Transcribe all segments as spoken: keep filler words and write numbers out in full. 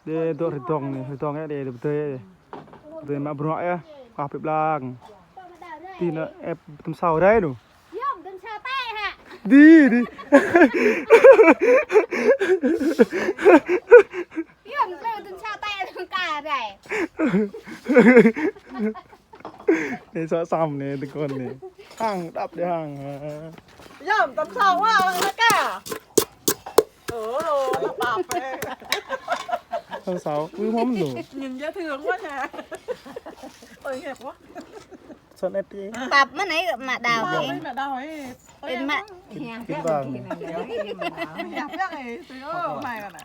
Đe dŏ rơdong anai, rơdong yơh, đe, đe pơdơi yơh. Pơdơi mă bruă yơh, kah pĕ blang. Tih anŭn ĕp tơm sao rai anŭn. Yơh, tơm sao tĕ hă? Đi, đi. Yơh, tơm sao tĕ tơm ka rai. Anai sŏ săm anai, tơkon anai. Hăng, đăp đe hăng. Yơh, tơm sao wa, anŭn ka. Ơ, lăp ăp ĕ. Tơm sao, ư mơ̆n anŭn. Nhìn dễ thương quá nha. Tội nghiệp quá. Sŏ ĕp đi. Pap mơ̆n anai mă đào. Pap anai. Anai mă đào anai. Ơi, mă. Kinh, kinh vàng. Nhà bếp này, tôi ơi, mày còn này.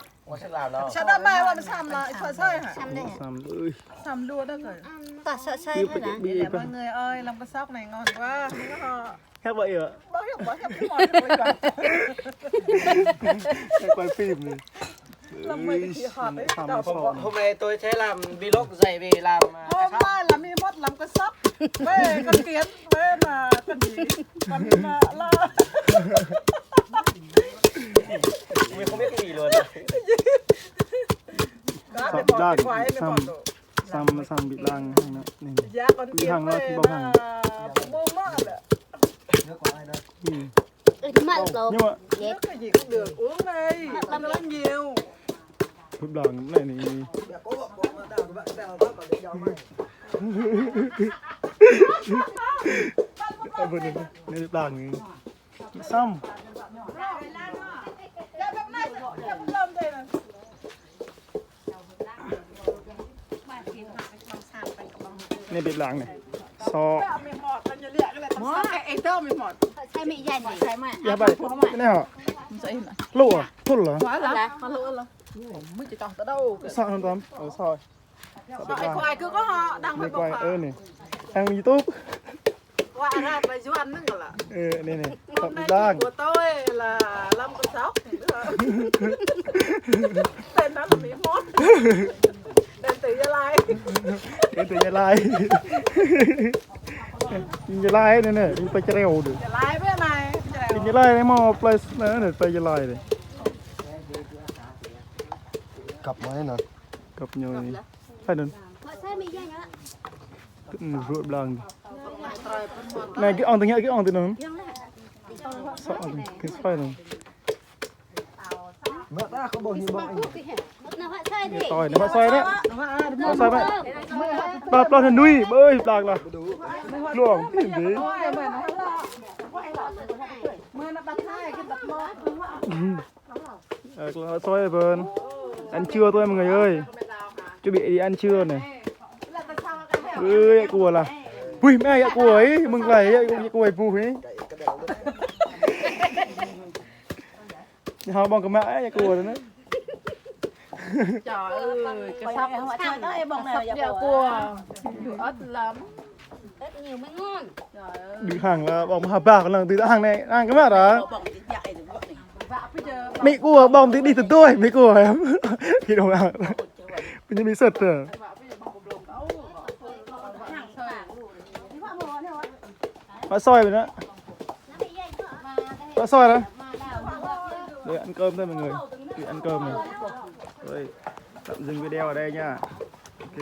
Sao đó mày mà săm là, sao sao hả? Săm đây. Săm, ơi. Săm đua đó rồi. Tơm sao sai hă? Để mọi người ơi, lòng cái sóc này ngon quá. Không có Khép vậy ạ. Bảo hiểm, bảo hiểm cái món này. Em quay phim này. Làm mấy cái kỳ họp ấy. Hôm, hôm nay tôi sẽ làm vlog dạy về làm, à, hôm nay là mi mốt làm cái sắp. Với con kiến, với mà con gì? Con, à, lo. Mình không biết cái gì luôn. Đó, sắp để bỏ cái quái, để bỏ đồ. Săm, săm ƀiă lăng hăng anai. Anai. Ƀiă lăng lă, thâo ƀơ̆ng hăng. Ơ, mă lŏ. Nước cái gì cũng được, uống đi. Ăn lắm nhiều. Ƀiă lăng anai anai. Anai ƀiă lăng anai. Săm. Anai ƀiă lăng anai. Sŏ. Yă ƀai. Anai hă? Lu à? Thul à? Sŏ anŭn tơm. Ơ, sŏ. Sŏ ƀiă lăng. Quay, quay cứ có họ đăng Facebook hả? Ơ anai. Đăng YouTube. Qua ra phải Yuan nữa là. Ơ, anai anai. Sŏ ƀiă lăng. Của tôi là Lâm Con Sóc. Tên đó là Mỹ Mốt. Đến từ Gia Lai. Đến từ Gia Lai. Gia Lai anai anai, plơi Čơreo anai. Gia Lai bên này. Gia Lai anai mơ̆ plơi anai, anai plơi Gia Lai anai. Cặp máy nè. Cặp nhau anai. Phải anŭn. Ruă ƀlăng. Anai gih ong tơngia, gih ong tơ anŭn. Sŏ ong tơ, gih soi anŭn. Mă ta không bao nhiêu bằng anh. Anai huă soi anai. Soi, anai huă soi anai. Huă soi anai. Plah, plah anai nui, ƀơi plah lah. Luông, anai dih. Ơ, klă soi bơn. Ăn trưa thôi mọi người ơi. Chuẩn bị đi ăn trưa này. Ơ, yă kua lah. Ui, mẹ yă kua ih, mơ̆ng lai yă kua ih buh ih. Hao ƀơ̆ng kơ mă yă kua anai. Trời ơi, cái sắp, sắp yă kua. Ơ̆t lắm. Ơ̆t nhiều mới ngon. Đưm hăng lah ƀơ̆ng hơbah lăng tui hăng anai, hăng kơ mă ră. Mĕ kua ƀơ̆ng tui đih tơdơi, mĕ kua. Khi đồng hăng. Punya mi sĕt tơ. Mă soi ƀơi anai. Mă soi anai. Rồi ăn cơm thôi mọi người. Đi ăn cơm này. Rồi, tạm dừng video ở đây nha. Ok.